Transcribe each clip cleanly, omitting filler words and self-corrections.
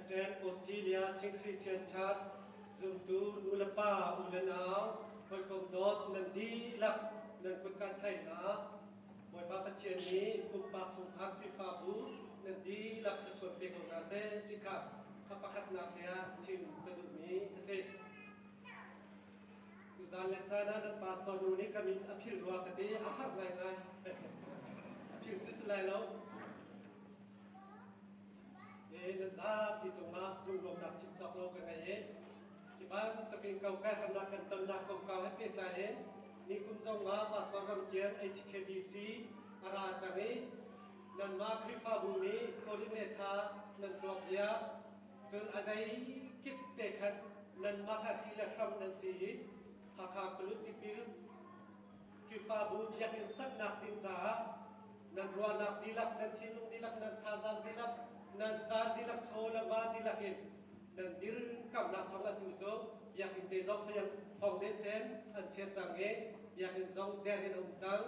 Western Australia Chin Christian Church zumtu nulepa u le nau hawikom dawt nan dihlak nan kut kan tlaih hna. Bawipa Pathian nih pumpak chungkhar Khrihfabu nan dihlak thluachuah pe ko hna seh ti kha a pakhatnak he ah chim ka duhmi a si. Tuzaan le caan ah nan pastor nu nih ka min a philh rua ka ti, a har ngaingai. A philh cu si lai lo. E nan zapi cungah lunglawmnak chim cawk lo ka ngei i hi bantukin kokek harnak kan tonnak kongkau he pehtlai in nikum zongah Pastor Ram Tian HKBC a ra cang i nanmah Khrihfabu nih calling le tha nan tuahpiak. Cun a zeikip te khan nanmah kha hri le hram nan si i Hakha khualut tipil Khrihfabu biakinn saknak ding caah nan ruahnak dihlak, nan thinlung dihlak, nan thazaang dihlak, nan caan dihlak, thaw le va dihlak in nan dirkamnak thawng atu cu biakinn te zong foundation an chiat cang i biakinn zong der in a um cang.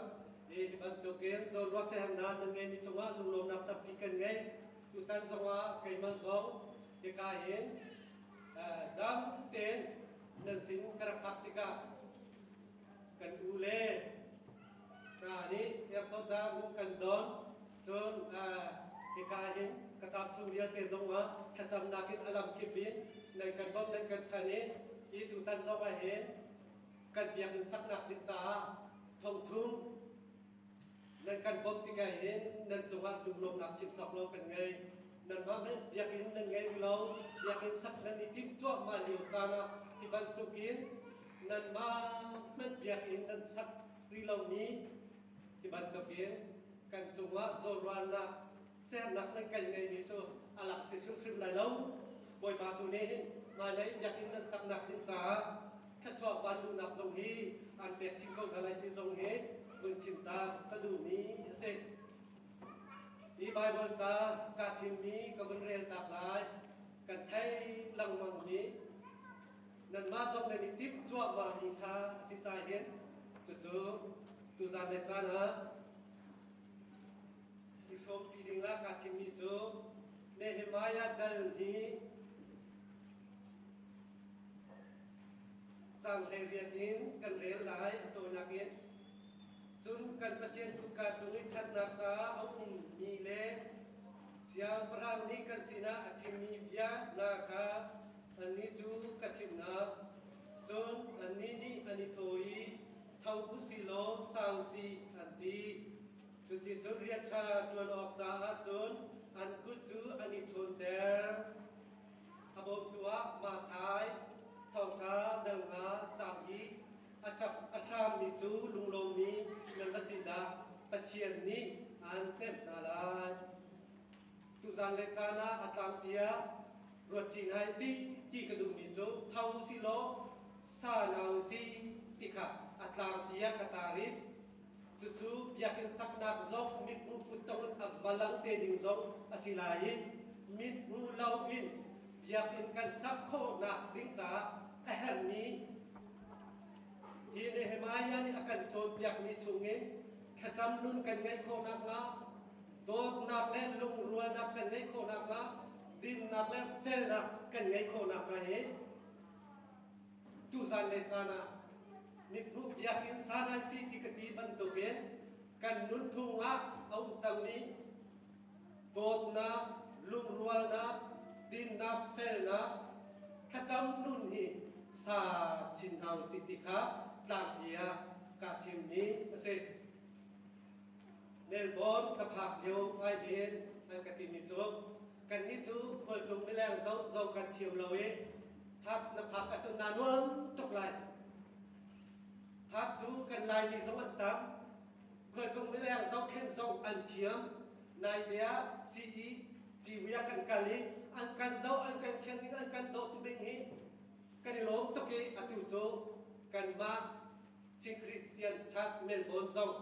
Hi bantukin zawnruah siaherhnak nan ngeimi cungah lunglawmnak tampi kan ngei. Tutan zongah keimah zong hika hin dam tein nan sin ka rak phak tikah kan u le hna nih airport ah hmuh kan don. Cun hika hin ka caam chung vialte zongah thlacamnak in a lamkip in nan kan bawmh nan kan chan i hi tutan zongah hin kan biakinn saknak ding caah thongthum nan kan bawmh tikah hin nan cungah lunglawmhnak chim cawk lo kan ngei. Nanmah hmanh biakinn nan ngei lo, biakinn sak nan i timh cuahmah lio caan ah hi bantukin nanmah hmanh biakinn nan sak rih lomi hi bantukin kan cungah zawnrualnak sernak nan kan ngeimi cu a lak si hrimhrim lai lo. Bawipa tu nih hin hmailei biakinn nan saknak ding caah thluachuah vanluhnak zong hi an pek chin ko hna lai ti zong hi vun chim ta ka duhmi a si. Hi Baibal ca kaa thimmi ka vun rel tak lai. Kan thei lengmang mi nanmah zong nan i timh cuahmahmi kha a si ca hin cucu tuzan le caan ah i hrawmpi dingah kaa thimmi cu Nehemiah dal hi Caang 18 in kan rel lai a tawinak in. Cun kan Pathian kutka cung i ṭhatnak caah a ummi le siangpahrang nih kan sinah a chimmi bia hna kha annih cu ka chimh hna. Cun annih nih an i thaw i, Tho u sih law sau sih, an ti. Cuticun rian ṭha ṭuan awk caah cun an kut cu an i ṭhawnter. A bawmtu ah Matthai thawngṭha dal nga caang hi a ṭap a hrammi cu lunglawmmi nan va si dah Pathian nih aan hnemh hna lai. Tuzan le caan ah a tlangpi ah ruatṭi hna si ti ka duhmi cu tho usih law sa hna usih ti kha a tlangpi ah ka tar i cucu biakinn saknak zong mithmuh kuttung in a va lang te ding zong a si lai i mithmuh loin biakinn kan sak khawhnak ding caah a herhmi hi Nehemiah nih a kan cawnpiakmi chungin thlacam nun kan ngeih khawh nakhnga, dawtnak le lungrualnak kan ngeih khawh nakhnga, dinnak le felnak kan ngeih khawh nakhnga hi tuzan le caan ah mithmuh biakinn sanai si ti ka ti bantukin kan nunphung ah a um cangmi dawtnak, lungrualnak, dinnak, felnak, thlacam nun hi sa chin hna usih ti kha tlangpi ah kaa thimmi a si. Melbourne ka phak lio ai hin an ka timi cu kannih cu khualtlung mileng zoh zong kan thiam lo i phak na phak ahcun naa nuam tuk lai. Phak cu kan Laimi zong an tam. Khualtlung mileng zohkhenh zong an thiam. Naite ah CE civui ah kan kal i an kan zoh an kan khen ding an kan dawt ding hi kan i lawm tuk i atu cu kanmah Chin Christian Church Melbourne zong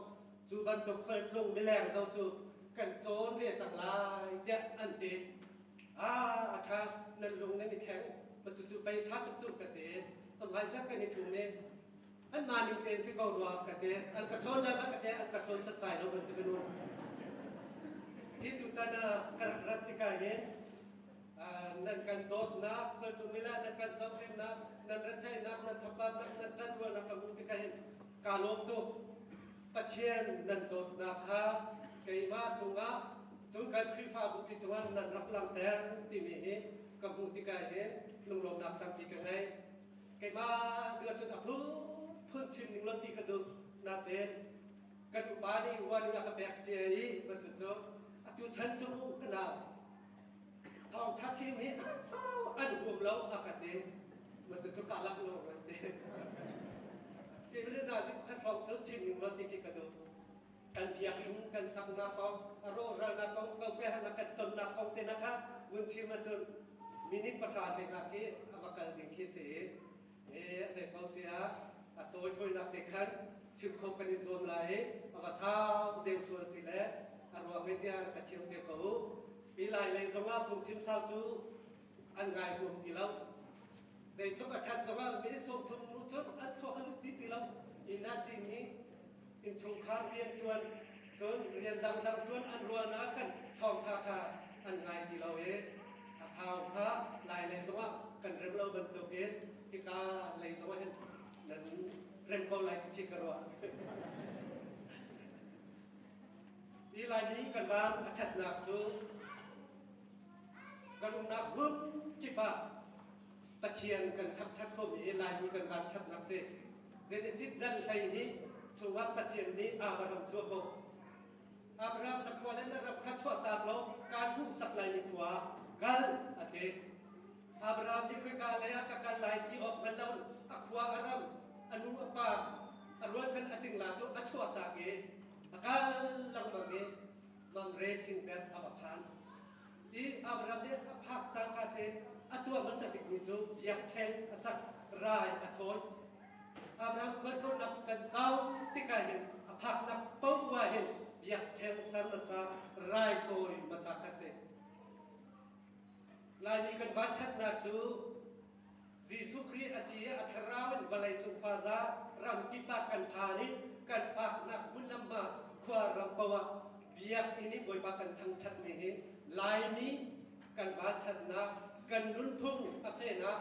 cu bantuk khualtlung mileng zong cu kan cawn ve cang lai tiah an ti. Ah, a ṭha, nan lung nan i thleng, cucu pei ṭha tuk cu ka ti. Hmaizarh kan i tlung i anmah ning tein si ko rua ka ti. An ka chawn le ka ti, an ka chawn setsai lo bantuk in um. Hi tutan ah ka rak rat tikah hin. Nan kan dawtnak, khualtlung lila nan kan zohkhenhnak, nan retheihnak, nan thapatnak, nan ṭanrualnak ka hmuh tikah hin kaa lawm tuk. Pathian nan dawtnak kha keimah cungah cun kan Khrihfabu pi cungah nan rak langhter timi hi ka hmuh tikah hin lunglawmnak tampi ka ngei. Keimah dua cun a phunphun chim ning law ti ka duh. Natein kan upa nih warning a ka pek cia i cucu atu chan cu ka nau thawngtha chim hi an sau an huam lo a ka ti. Ma cucu ka lak lo an ti. Ti na zik khat hrawng cu chim ning law ti khi ka duh. Kan biakinn kan saknak kong, a rawhralnak kong, kokehnak kan tonnak kong te na kha vun chim ahcun minute pahra hlengah khi a va kal ding khi si i zei paoh si ah a tawi fawinak te khan chim kho kan i zuam lai i a va sau deuh sual si le a ruang i ziar ka thiam te ko u. Pi lai lei zongah phungchim sau cu an ngai huam ti lo. Zeitluk a ṭhat zongah minute 30 hnu cun an thluak a lut dih ti lo. Inn ah ṭin i innchungkhar rian ṭuan cun rian dangdang ṭuan an rualnak khan thawngṭha kha an ngai ti lo i a sau kha lai lei zongah kan rem lo bantukin hika lei zongah hin nan rem ko lai ti khi ka ruah. Hi Laimi kan van a ṭhatnak cu kan umnak hmun kip ah Pathian kan thangṭhat khomi Laimi kan van ṭhatnak si. Genesis dal 12 chungah Pathian nih Abraham cu a kawh. Abraham na khua le na ram kha chuahtak law kaan hmuhsak laimi khua kal a ti. Abraham nih khoika lei ah ka kal lai ti awk hngal lo a khua a ram a nu a pa a rualchan a cingla cu a chuahtak i a kal lengmang i Mamre thingzet a va phan. I Abraham nih a phak cangka te a tuah hmasa bikmi cu biakṭheng a sak, rai a thawn. Abraham khualtlawnnak kan cau tikah hin a phaknak paoh ah hin biakṭheng ser hmasa, rai thawi hmasa kha si. Laimi kan vanṭhatnak cu Jesuh Khrih a thi i a thlarau in vawleicung khuaza ramkip ah kan phan i kan phaknak hmunlam ah khua ram paoh ah biakinn i Bawipa kan thangṭhat ni hi Laimi kan vanṭhatnak, kan nunphung a fehnak,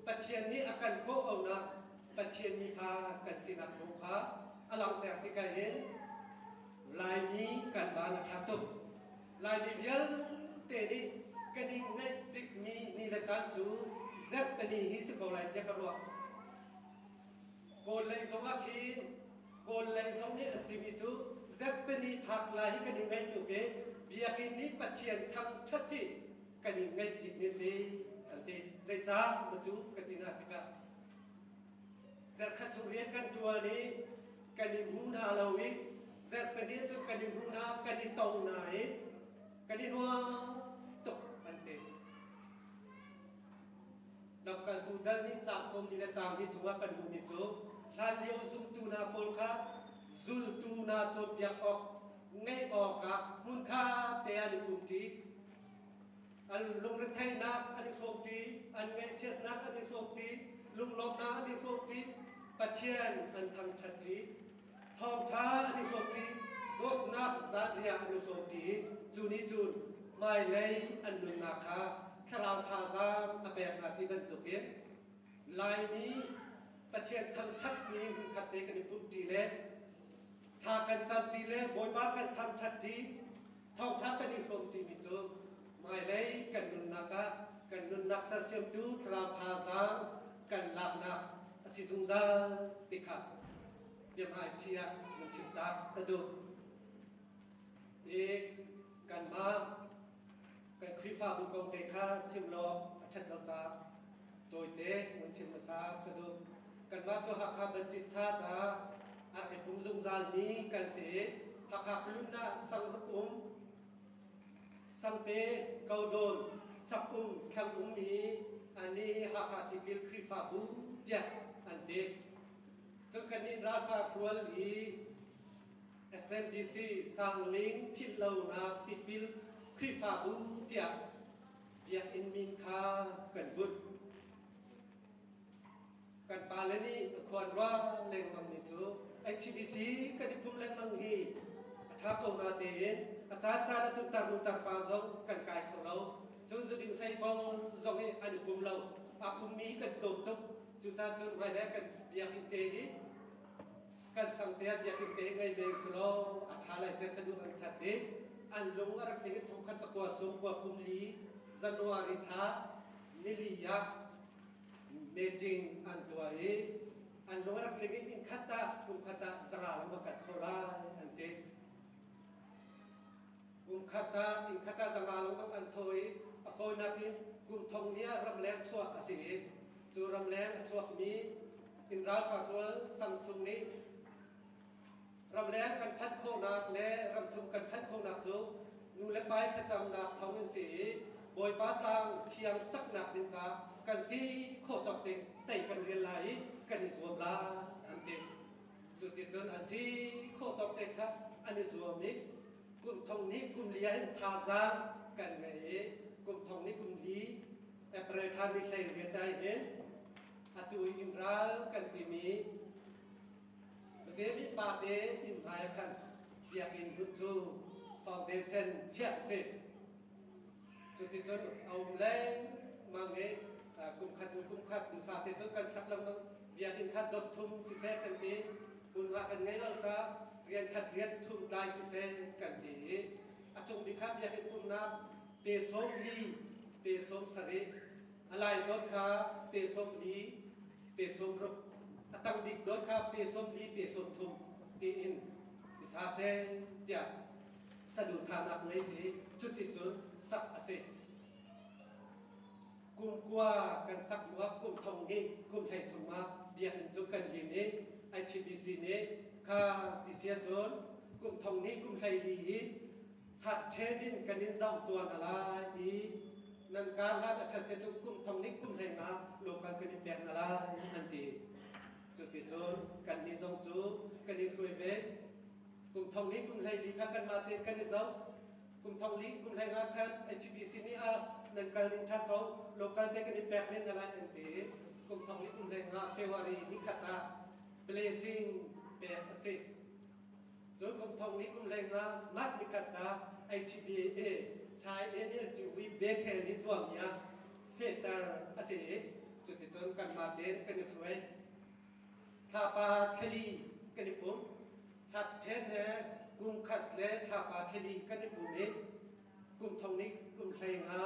Pathian nih a kan kawh-aunak, Pathian mifa kan sinak zong kha a langhter tikah hin Laimi kan van a ṭha tuk. Laimi vialte nih kan i ngaih bikmi ni le caan cu zarhpini hi si ko lai tiah ka ruah. Kawl lei zong ah khin Kawl lei zong nih an timi cu zarhpini phak lai hi kan i ngaih tuk i biakinn nih Pathian thangṭhat hi kan i ngaih bikmi si an ti. Zeicah ma cu ka ti hna tikah zarhkhat chung rian kan ṭuan i kan i hmu hna lo i zarhpini cu kan i hmu hna kan i tong hna i kan i nuam tuk an ti. Lamkaltu dal nih caang sawmli le caang li chungah kan hmuhmi cu hlanlio zumtu hna pawl kha zultu hna cawnpiak awk ngeih awkah hmunkhat te an i pumṭi. An lungretheihnak an i hrawmṭi, an ngaihchiatnak an i hrawmṭi, lunglawmhnak an i hrawmṭi, Pathian an thangṭhatṭi, thawngṭha an i hrawmṭi, dawtnak zanriah an i hrawmṭi i cu nih cun hmailei an nunnak kha thlarau thazaang a pek hna ti bantukin Laimi Pathian thangṭhatmi hmunkhat te kan i pumhṭi le thla kan camṭi le Bawipa kan thangṭhatṭi Thawngṭha kan i hrawm ṭimi cu hmailei kan nunnak ah kan nunnak sersiamtu thlarau thazaang kan laknak a si zungzal ti kha biahmaiṭhi ah vun chim ta ka duh. I kanmah kan Khrihfabu kong te kha chim law a ṭhat lo caah tawite vun chim hmasa ka duh. Kanmah cu Hakha Baptist Church ah a rak i pum zungzalmi kan si i Hakha khualun ah sangrup um, sangte, kodawn, chak um, thlang ummi ani Hakha Tipil Khrihfabu tiah an ti. Cun kannih ralfa hrual i SMDC Sangling Philhlonak Tipil Khrihfabu tiah biakinn min kha kan bunh. Kan pale nih khuan rua lengmang mi cu HBC kan i pum lengmang hi a ṭha ko na tein a caan caan ahcun tarnu tarpa zong kan kai kho lo. Cun zuding seipong zong hi an i pum lo. A pummi kan tlawm tuk. Cucaah cun hmailei kan biakinn te hi kan sang te ah biakinn te hi ngei ve selaw a ṭha lai tiah saduh an that i an lung a rak tling i thongkhat zakua sung kua kum li January thla nili ah meeting an tuah i an lung a rak tling i inn khat ah kum khat ah zanga lengmang kan thawh lai an ti. Kum khat ah inn khat ah zanga lengmang an thawh i a fawinak in kum thong ni ah ramleng chuah a si i cu ramleng a chuakmi inn ralfak rual sang chung nih ramleng kan phanh khawhnak le ramthum kan phanh khawhnak cu nu le pa i thlacamnak thawng in si i Bawipa tlang thiang saknak ding caah kan si khawh tawk ding tei kan rial lai i kan i zuam lai an ti. Cuticun a si khawh tawk te kha an i zuam i kum thong nih kum li ah hin thazaang kan ngei i kum thong nih kum li April thla ni hlei riat ah hin atu i inn ral kan timi Zebi pa te inn hmai ah khan biakinn hmun cu foundation chiah a si. Cuticun a um lengmang i kum khat hnu kum khat nusa te cun kan sak lengmang. Biakinn kha dot thum siseh kan ti. Hmunhma kan ngei lo caah rian khat rian thum tlai siseh kan ti i a cung bik kha biakinn pumnak pe 40 pe 70 a lai dot kha pe 40 pe 60 a tang bik dot kha pe 40 pe 30 tiin i sa seh tiah saduhthahnak ngei si cuticun sak a si. Kum kua kan sak hnuah kum thong hnih kum hlei thum ah biakinn cu kan lim i ITBC nih kha ti si ahcun kum thong hnih kum hlei li hi chat ṭhen in kan in zoh tuah hna lai i nan kar hlan a ṭhat si cu kum thong hnih kum hlei nga local kan in pek hna lai an ti. Cuticun kannih zong cu kan i hruai ve. Kum thong li kum hlei li kha kanmah tein kan i zoh. Kum thong li kum hlei nga khan HBC nih a nan kal ning ṭha ko, local te kan i pek ve hna lai an ti. Kum thong li kum hlei nga February nikhat ah blessing pek a si. Cun kum thong li kum hlei nga March nikhat ah HBA Thai NLTV Bethel nih tuahmi ah fehter a si i cuticun kanmah tein kan i hruai. Thlapa thlali kan i pum. Chatṭhen he kum khat le thlapa thlali kan i pum i kum thong nih kum hlei nga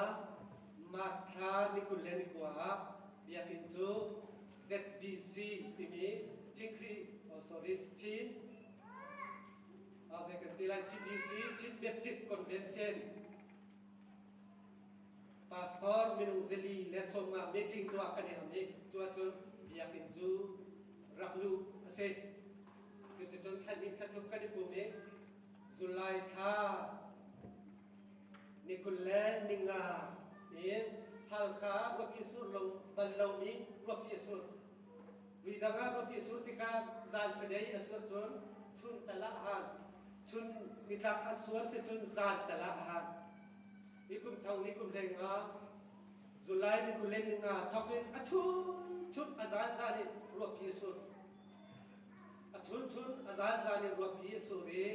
March thla ni 21 ah biakinn cu ZBC timi Chin oh sorry Chin oh zei kan ti lai CBC Chin Baptist Convention Pastor minung zeli le 50 meeting tuah kan i ham i cu ahcun biakinn cu rak luh a si. Cuticun thla hnih thla thum kan i pum i July thla ni 25 in Halkha ruahpi sur lo bal lomi ruahpi a sur. Vuidang ah ruahpi sur tikah zan khuadei a sur cun chun tal ah a han. Chun nitlak a suar si cun zan tal ah a han. Ni kum thong ni kum hlei nga July ni 25 thawk in a chun chun a zan zan in ruahpi a sur. A chun chun a zan zan in ruahpi a sur i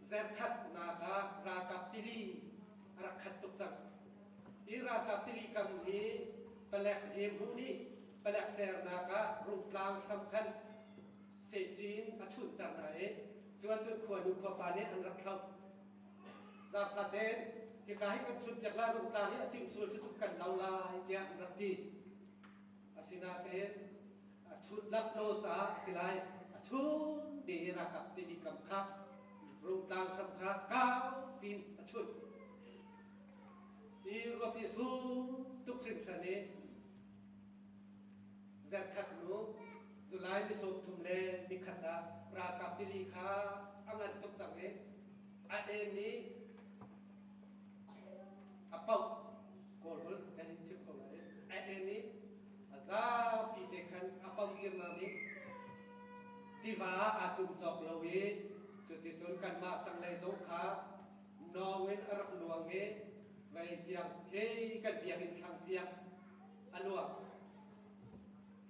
zerkhat nak ah ralkap tili a rak khat tuk cang. Hi ralkap tili kam hi palek hliamhu nih palek cernak ah Rungtlang hram khan sehcin a chunhter hna i cu ahcun khuanu khuapa nih an rak thlauh. Zaangfahten hika hi kan chunpiak lai Rungtlang hi a cing sual si cu kan lo lai tiah an rak ti. Asinain a chun lak lo caah a si lai. A chun te i ralkap tili kam kha Rungtlang hram kha kau pin a chunh. Hi ruapi sung tuk hringhran i zarkhat hnu July ni 31 ah ralkap tili kha a ngan tuk cang i a en i a poh Kawlholh kan in chim ko lai a en i a zapi te khan a poh ciammam i tiva ah aa tlum cawk lo i cuticun kanmah sanglei zong kha nawng in a rak luang i vei tiang khi kan biakinn thlang tiang a luang.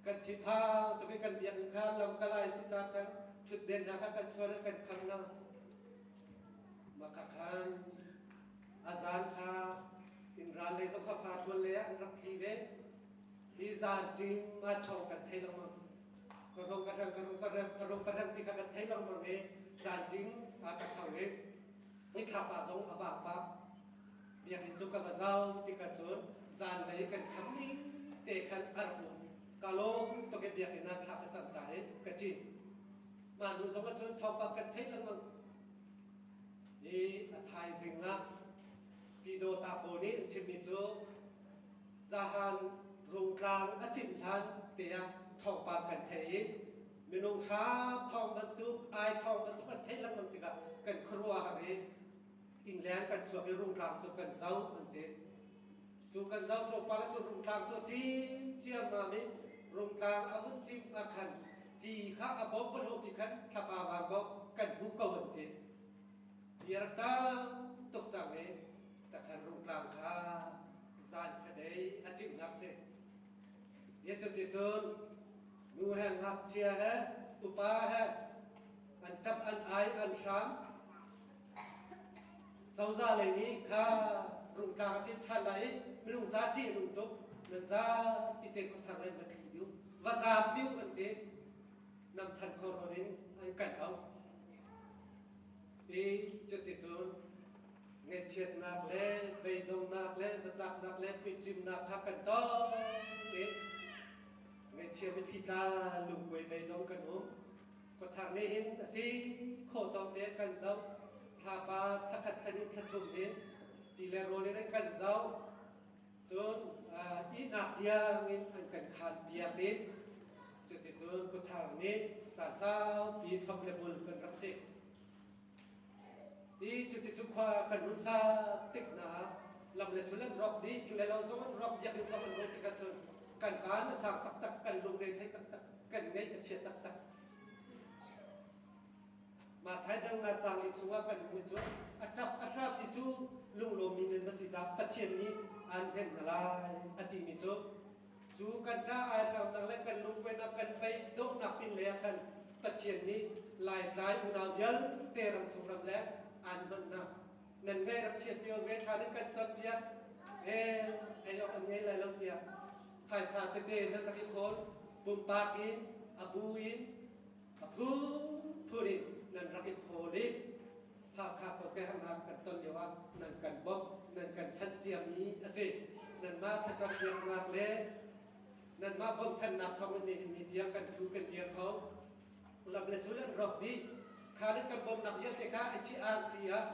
Kan thinphang tuk i kan biakinn kha lam kalai si ca khan ṭhutden hna kha kan chuan i kan khang hna. Mah kha khan a zan kha Inn ral lei zong kha fa tuan lei ah an rak tli ve. Hi zan ṭing ah thawng kan thei lengmang. Ka rong ka reng, ka rong ka reng, ka rong ka reng ti kha kan thei lengmang i zan ṭing ah ka tho i nithlapa zong a vang pah. Biakinn cu ka va zau tikah cun zanlei kan kham ning te khan a rak um. Ka lawm tuk i biakinn ah thla ka cam ta i ka ṭin. Mah hnu zong ah cun thawngpang kan theih lengmang. I a thaizing ah Pyidawta pawl nih an chimmi cu zahan Rungtlang a cimh hlan te ah thawngpang kan theih i minung hram thawng bantuk ai thawng bantuk an theih lengmang tikah kan khuaruah har i innleng kan chuak i Rungtlang cu kan zoh an ti. Cu kan zoh tlawmpal ah cun Rungtlang cu a cim ciammam i Rungtlang a vun cim ah khan ti kha a bawm balhawpi khan thlapa vang ko kan hmu ko an ti. Ti a rak tam tuk cang i takhan Rungtlang kha zan kha dei a cimhnak si. Hi cuticun nu he ngakchia he upa he an ṭap an ai an hram. Cozah lei nih kha Rungtlang a cin ṭhan lai i minung ca ṭih a nung tuk. Nan zapi te khuathar lei va tli dih u, va zaam dih u an ti. Nam chan kho rawn in an kan auh. I cuticun ngaihchiatnak le beidongnak le zatlaknak le puicimnak kha kan tong i ngaihchia mitthli tla lungkuai beidong kan um. Khuathar nih hin a si khawh tawk te kan zoh. Thlapa thlakhat thlahnih thlathum hin ti le rawl in an kan zoh. Cun ihnak tiang in an kan khaan piak i cuticun khuathar nih caan saupi thlop le bul kan rak si. I cuticun khua kan hun sak tik hna ah lam le sul an rawk dih, inn le lo zong an rawk, biakinn zong an rawk tikah cun kan van a sang taktak, kan lungre thei taktak, kan ngaih a chia taktak. Mah thaidang na cang li chungah kan hmuh cu a ṭap a hrap i cu lunglawmmi nan va si dah Pathian nih aan hnemh hna lai a timi cu cu kan ṭah ai hramnak le kan lungkuainak kan bei donghnak pin lei ah khan Pathian nih Laitlai unau vialte ramchung ram le aan hman hna. Nan ngaih rak chia cio ve thla nan kan campiak ee ei awk an ngei lai lo tiah phaisa tete nan rak i khawn pumpak in a bu in a phunphun in nan rak i khawl i Hakha kokehnak kan ton lio ah nan kan bawmh nan kan chanh ciami a si. Nanmah thlacam biaknak le nanmah bawmchannak thawng in nihin ni tiang kan thu kan dir kho. Lam le sul an rawk dih. Kha nan kan bawmhnak vialte kha HRC ah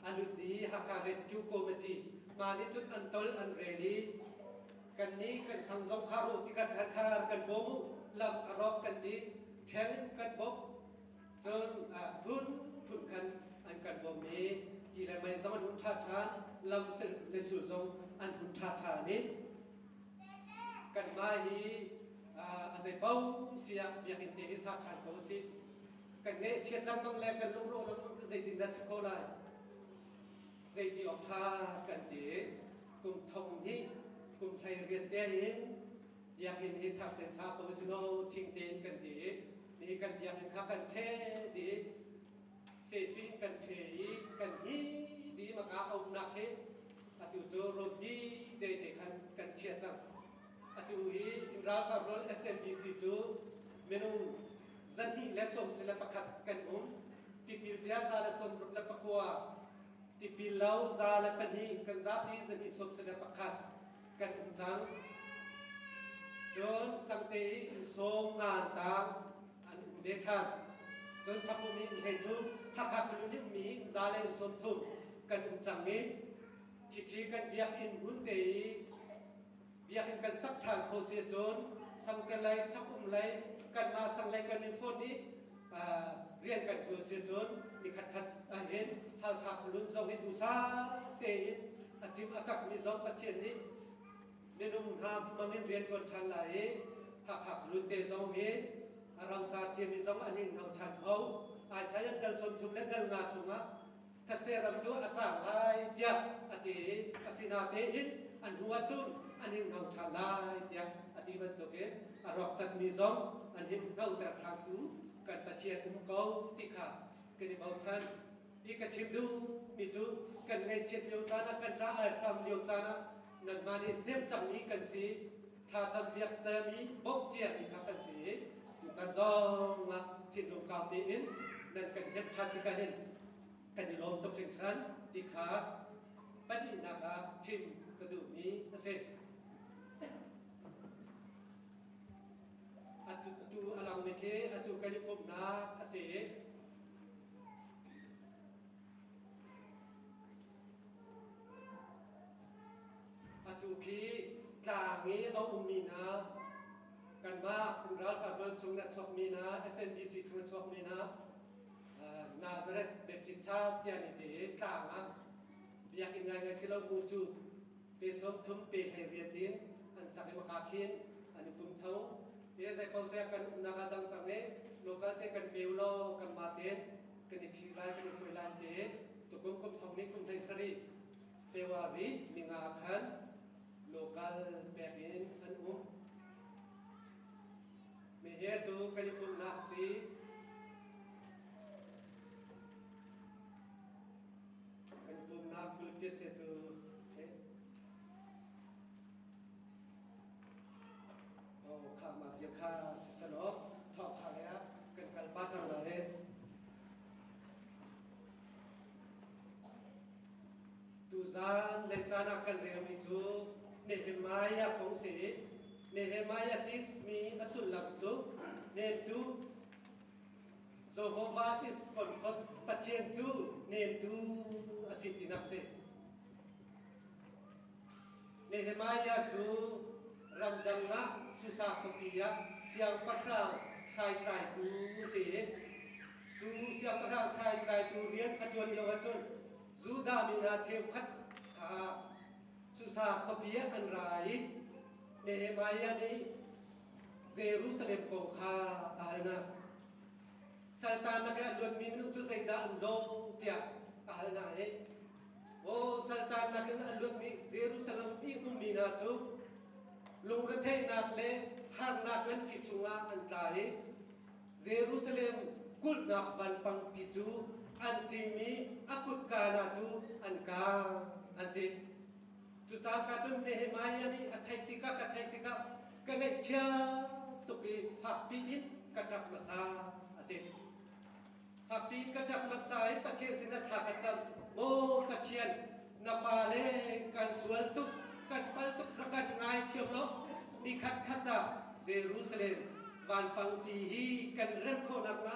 a lut i Hakha Rescue Committee mah nih cun an tol an rel i kannih kan sang zong kha ru ti kan kha kan bawm u lam a rawk kan ti ṭheng in kan bawmh cun phun phun khan an kan bawmh i ti le mei zong an hun ṭha ṭhan lam le sul zong an hun ṭha ṭhan i kanmah hi a zei paoh si ah biakinn te hi sa ṭhan ko usih kan ngaihchiat lengmang le kan lungrawh lengmang cu zeitindah si kho lai zeiti awk ṭha kan ti kum thong hnih kum hlei riat te in biakinn hi thar ten sa ko si lo thing tein kan ti i ni kan biakinn kha kan ṭhe di secin kan ṭhe i kan hi di maka a umnak hi atu cu road di te te khan kan chia cang atu hi Ralfa Rural SMBC cu minung 241 kan um. Tipil cia 169, tipil lo 102, kan zapi 291 kan um cang. Cun sangte i inn sawm ngan tang an um ve ṭhan. Cun chak um i inn 13, Hakha khualun i ummi inn 130 kan um cang i khikhi kan biakinn hmun te i biakinn kan sak ṭhan kho si cun sangte lei chakum lei kanmah sang lei kan i fonh i rian kan ṭuan si cun nikhat khat ahhin Halkha khualun zong hi duhsah tein a cim a kakmi zong Pathian nih minung hna hmang in rian ṭuan ṭhan lai i Hakha khualun te zong hi a roca ciami zong an in hno ṭhan kho. Isaiah dal 30 le dal nga chungah thase ram cu a cang lai tiah a ti i asinatein an hnu ahcun an hninghno ṭhan lai tiah a ti bantukin a rawk catmi zong an hninghnoter ṭhantu kan Pathian um ko ti kha kan i bochan. Hi ka chim duhmi cu kan ngaihchiat lio caan ah kan ṭah ai hram lio caan ah nanmah nih hnem cangmi kan si, thlacam piak ciami, bawmh ciami kha kan si i tutan zong ah thinlung kau tein nan kan hnem ṭhan tikah hin kan i lawm tuk hringhran ti kha pahnihnak ah chim ka duhmi a si. Atu a langmi khi atu kan i pumhnak a si i Atu khi tlang i a ummi hna kanmah ralfar chung na chuakmi hna SNBC chung na chuakmi hna Nazareth Baptist Church tiah ni te tlang ah biakinn ngaingai si lo mu cu pe sawm thum pe hlei riat in an sak i maka khin an i pum cho. He zei paoh seh kan umnak ah dang cang i local te kan pe u law kanmah tein kan i ṭhi lai kan i hruai lai te tukum kum thong ni kum hlei sarih February ninga khan local pek in an um. Mi he tu kan i pumhnak si. Kan i pumhnak pulpit se tu Oh, kha ma bia kha si selaw thawngtha le ah kan kal pa cang lai. Tuzaan lei caan ah kan relmi cu Nehemiah kong si. Nehemiah tismi a sullam cu nemtu Jehovah is comfort Pathian cu nemtu a si tinak si. Nehemiah cu ramdang ah Susa khuapi ah siangpahrang hrai-tlaitu a si i cu siangpahrang hrai-tlaitu rian a ṭuan lio ahcun Judah mi hna cheukhat kha Susa khuapi ah an ra i Nehemiah nih Jerusalem kong kha a hal hna. Saltan lak i a luatmi minung cu zeidah an lawh tiah a hal hna i Aw saltannak in a luatmi Jerusalem i ummi hna cu lungretheihnak le harnak nganpi chungah an tla i Jerusalem kulhnak vanpangpi cu an cingmi a kutka hna cu an kang an ti. Cu cangka cun Nehemiah nih a theih tikah ka theih tikah ka ngaihchia tuk i fakpi in ka ṭap hmasa a ti. Fakpi in ka ṭap hmasa i Pathian sinah thla ka cam. Maw Pathian, na fale kan sual tuk, kan pal tuk, rak kan ngaithiam law nikhat khat ah Jerusalem vanpangpi hi kan remh khawh nakhnga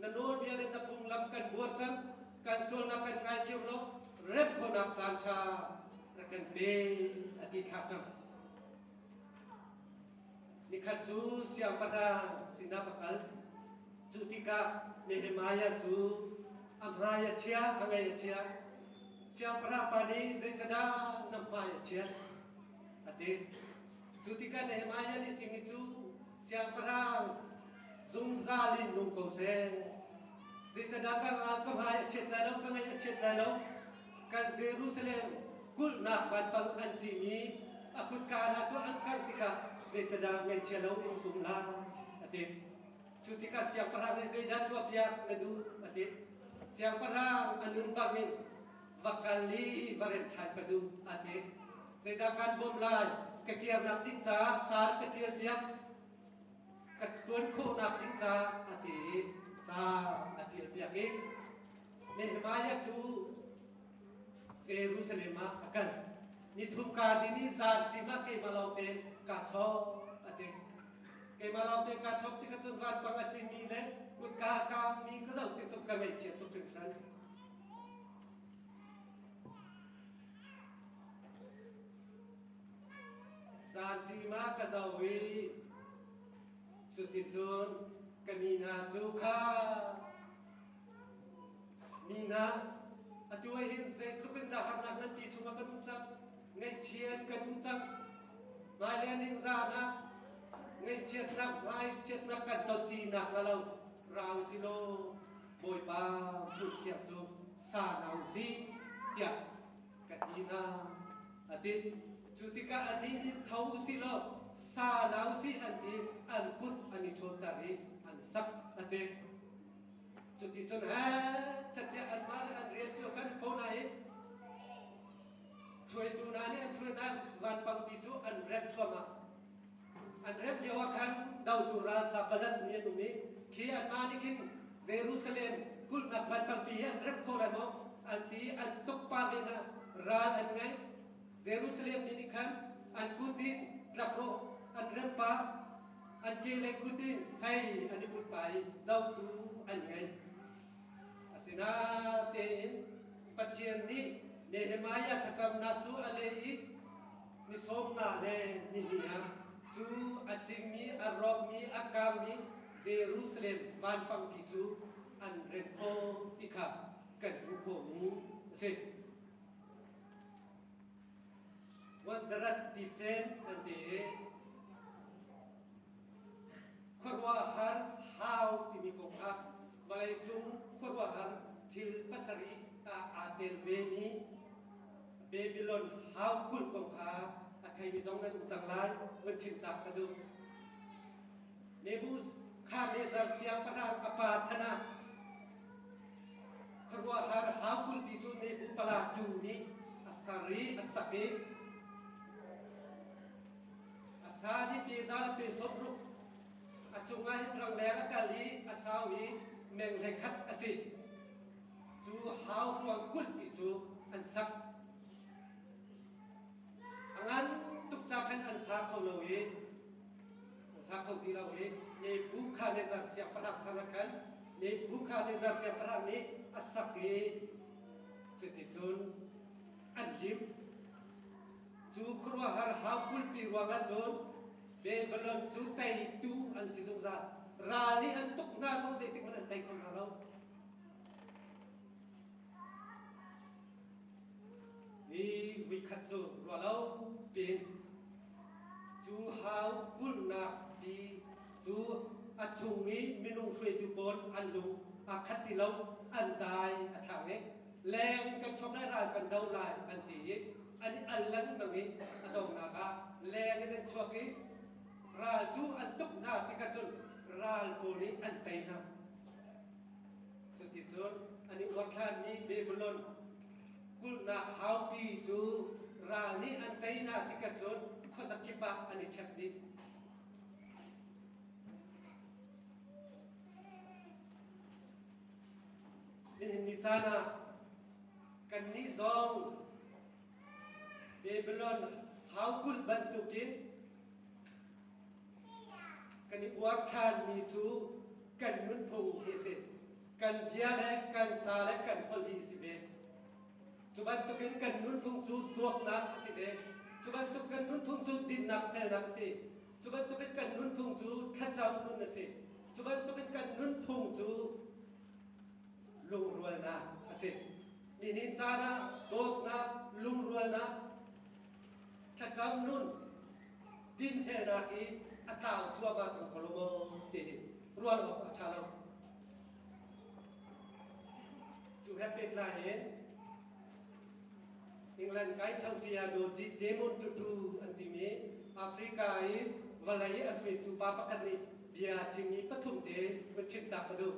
na nawlbia le na phunglam kan buar cang, kan sualnak kan ngaithiam law remh khawhnak caan ṭha rak kan pe a ti thla cang. Nikhat cu siangpahrang sinah va kal. Cu tikah Nehemiah cu a hmai a chia, a ngaih a chia. Siangpahrang pa nih zeicadah na hmai a chiat? a ti. Cu tikah Nehemiah nih timi cu siangpahrang zungzal in nung ko seh. Zeicadah ka, ka hmai a chiat lai lo, ka ngaih a chiat lai lo. Kan Jerusalem kulhnak vanpang an cihmi a kutka hna cu an kangh tikah zeicadah ngaihchia lo in kum lai a ti. Cu tikah siangpahrang nih zeidah tuahpiak na duh a ti. Siangpahrang a nun bangin va kal i va rem ṭhan ka duh a ti. Zeidah kan bawmh lai? Ka kirnak ding caah caan ka ṭialpiak ka ṭuan khawhnak ding caah a ti i ca a ṭialpiak i Nehemiah cu Jerusalem ah a kal. Nithum ka din i zan ṭim ah keimah lawngte kaa chawk a ti. Keimah lawngte kaa chawk tikah cun vanpang a cingmi le kutka a kaangmi ka zoh tik cun ka ngaihchia tuk hringhran. Zan ṭim ah ka zoh i cuticun ka ni hna cu kha Mi hna, atu ah hin zeitluk in dah harnak nganpi chungah kan um cang, ngaihchiat kan um cang. Hmailei ningzah ah ngaihchiatnak, hmaichiatnak kan ton ti nak hnga lo, ra u si law Bawipa hmuh thiang cu sa hna u sih tiah ka ti hna a ti. Cu tikah annih nih tho u sih law sa hna u sih an ti an kut an i ṭhawnter i an sak a ti. Cuticun heh anmah le an rian cio kan pho nain hruaitu hna nih an hruainak vanpangpi cu an remh thluahmah. An remh lio ah khan dotu ralsa palat nih an um i khi anmah nih khin Jerusalem kulhnak vanpangpi hi an remh kho lai maw an ti i an tuk pah ve hna. Ral an ngei. Jerusalem mi nih khan an kut in tlakrawh an remh pah, an kehlei kut in fei an i put pah i dotu an ngei. Asinain Pathian nih Nehemiah thlacamnak cu a leh i ni 50 le ni hnih ah cu a cingmi, a rawkmi, a kangmi Jerusalem vanpangpi cu an remh khawh ti kha kan hmuh khawhmi a si. Wandarat tifen an ti i khuaruahhar hau timi kong kha vawleicung khuaruahhar thil pasarih ah aa tel vemi Babylon hau kulh kong kha a theimi zong nan um cang lai vun chim tak ka duh. Nebuchadnezzar siangpahrang a pa chan ah khuaruahhar hau kulhpi cu Nebupalatu nih a ser i a sak i a sa nih pe za le pe 60 a cungah hin rangleng a kal i a sau i meng 11 a si. Cu hau hruang kulhpi cu an sak. A ngan tuk ca khan an sa kho lo i an sa kho ti lo i Nebuchadnezzar siangpahrang chan ah khan Nebuchadnezzar siangpahrang nih a sak i cuticun an lim. Cu khuaruahhar hau kulhpi ruangah cun Babylon cu teitu an si zungzal. Ral nih an tuk hna zong zeitik hmanh an tei kho hna lo. Hi vuikhat cu ruah lo piin cu hau kulhnak pi cu a chung i minung hruaitu pawl an lung aa khat ti lo, an dai a thlang i leng in kan chuak lai ral kan do lai an ti i an i al lengmang i a donghnak ah leng in an chuak i ral cu an tuk hna tikah cun ral pawl nih an tei hna. Cuticun an i uarthlanmi Babylon kulhnak haupi cu ral nih an tei hna tikah cun khuazakip ah an i ṭhek dih. Nihin ni caan ah kannih zong Babylon haukulh bantukin kan i uarthlanmi cu kan nunphung hi a si. Kan bia le kan ca le kan holh hi a si ve. Cu bantukin kan nunphung cu dawtnak a si ve. Cu bantuk kan nunphung cu dinnak felnak a si. Cu bantukin kan nunphung cu thlacam nun a si. Cu bantukin kan nunphung cu lungrualnak a si. Nihin caan ah dawtnak, lungrualnak, thlacam nun, dinfelnak i a tlau cuahmah cang ko lo maw ti hi rual awk a ṭha lo. Cu he pehtlai in England kai Tausia Doji Demon Tutu an timi Africa i vawlei a hruaitu pa pakhat nih bia chimmi pathum te va chim tak ka duh.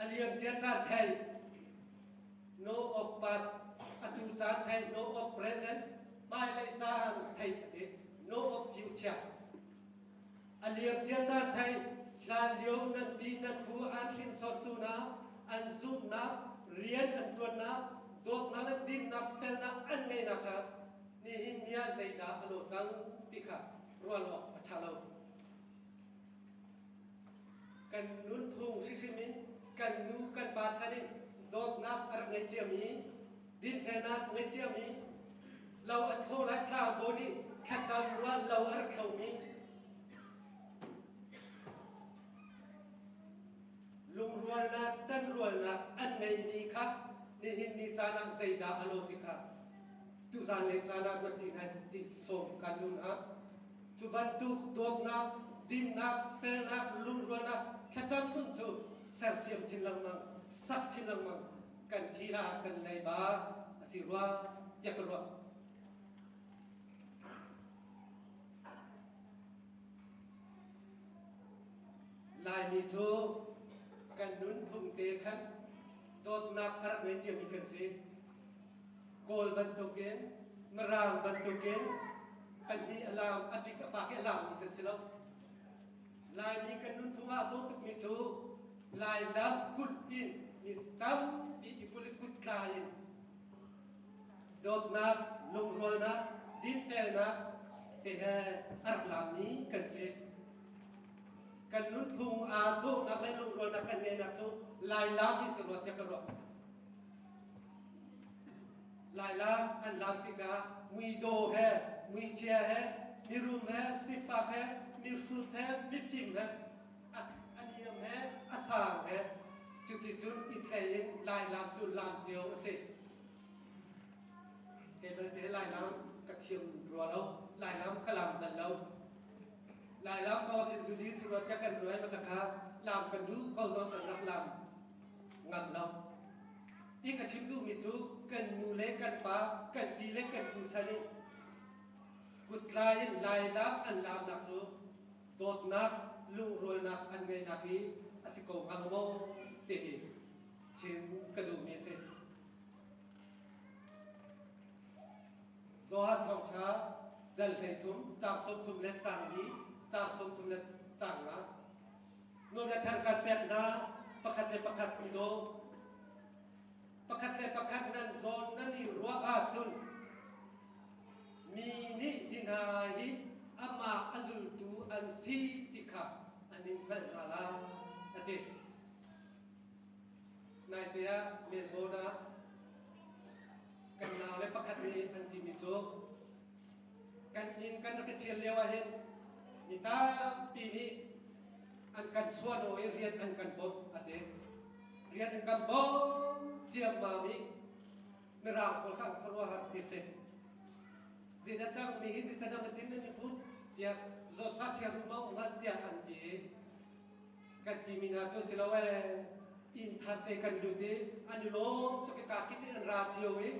A liam cia caan thei no of past atu caan thei no of present hmailei caan thei a ti no of future a liam cia caan thei hlan lio nan pi nan pu an hringsortu na an zumhnak rian an ṭuannak dawtnak le dinnak felnak an ngeihnak kha nihin ni ah zeidah a lo cang ti kha rual awk a ṭha lo. Kan nunphung hrimhrim in kan nu kan pa chan in dawtnak a rak ngei ciami, dinfelnak ngei ciami, lo an thlo lai tlangbawi nih thlacam ruah lo a rak thlomi, lungrualnak, ṭanrualnak an ngeimi kha nihin ni caan ah zeidah a lo ti kha tuzan le caan ah ruat ṭi hna ti sawm kan duh hna. Cu bantuk dawtnak, dinnak, felnak, lungrualnak, thlacam nun cu sersiam chin lengmang, sak chin lengmang kan thi la kan leiba a si rua tiah ka ruah. Laimi cu. Kan nunphung te khan dawtnak a rak ngei ciami kan si. Kawl bantukin, Mirang bantukin pahnih a lam, a bik a pak i a lammi kan si lo. Laimi kan nunphung ah dawh tukmi cu Lailam kulh in mi tampi i kulh i kut tlai in dawtnak, lungrualnak, dinfelnak te he a rak lammi kan si. Kan nunphung aa dawhnak le lungrualnak kan ngeihnak cu Lailam hi si rua tiah ka ruah. Lailam an lam tikah muidaw he, muichia he, mirum he, sifak he, mihrut he, mifim he, a niam he, a sang he, cuticun i tlei in Lailam cu lam cio a si. Kei belte Lailam ka thiam rua lo, Lailam ka lam bal lo. Lailam ko ah khin zuli si rua tiah kan ruai ma kha lam kan duh ko zong kan rak lam ngam lo. Hi ka chim duhmi cu kan nu le kan pa, kan pi le kan pu chan in kuttlai in Lailam an lamnak cu dawtnak, lungrualnak an ngeihnak hi a si ko hnga maw ti hi chim ka duhmi a si. Johan Thawngṭha dal 13, caang 30 le caang li, caang 30 le caang nga. Nuam le thar kan pek hna, pakhat le pakhat i daw. Pakhat le pakhat nan zawn nan i ruah ahcun mi nih hi hna hi amah a zultu an si ti kha an in hngalh hna lai, a ti. Naite ah Melbourne ah kan naule pakhat nih an timi cu kan inn kan rak i ṭhial lio ah hin mi tampi nih an kan chuahnaw i rian an kan bawmh a ti. Rian an kan bawmh ciammam i Mirang pawl kha an khuaruahhar ti si. Zeidah cangmi hi zeicadah matin nan i put tiah zawtfah chia rumro hngat tiah an ti i kan timi hna cu si lo ee inn thar te kan lut i an i lawm tuk i kakip in an ra cio i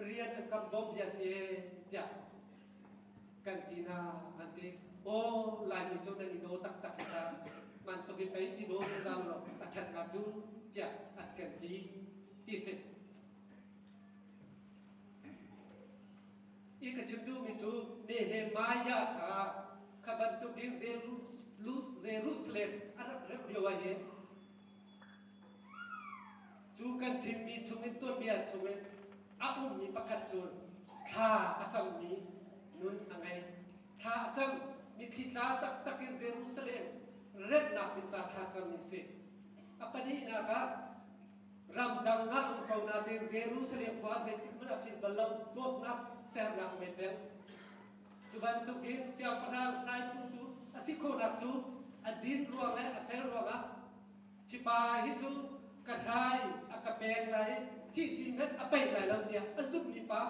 rian an kan bawmh bia si ee tiah kan ti hna an ti. Aw Laimi cu nan i daw taktak hi ta man tuk i pei i daw zungzal law a ṭhat hnga cu tiah an kan ti ti si. I ka chim duhmi cu Nehemiah kha kha bantukin Jerusalem a rak remh lio ah hin cu kan chimmi chungin tuanbia chungin a ummi pakhat cu thla a cammi nun a ngei. Thla a cam, mitthli tla taktak in Jerusalem remhnak ding ca thla cammi si. A pahnihnak ah ramdang ah um ko nain Jerusalem khua zeitik hmanh ah philh bal lo dawtnak sernak ngei peng. Cu bantukin siangpahrang hraiputu a si khawhnak cu a din ruang le a fel ruangah hi pa hi cu ka hrai a ka pek lai i thih sin hmanh a peih lai lo tiah a zumhmi pa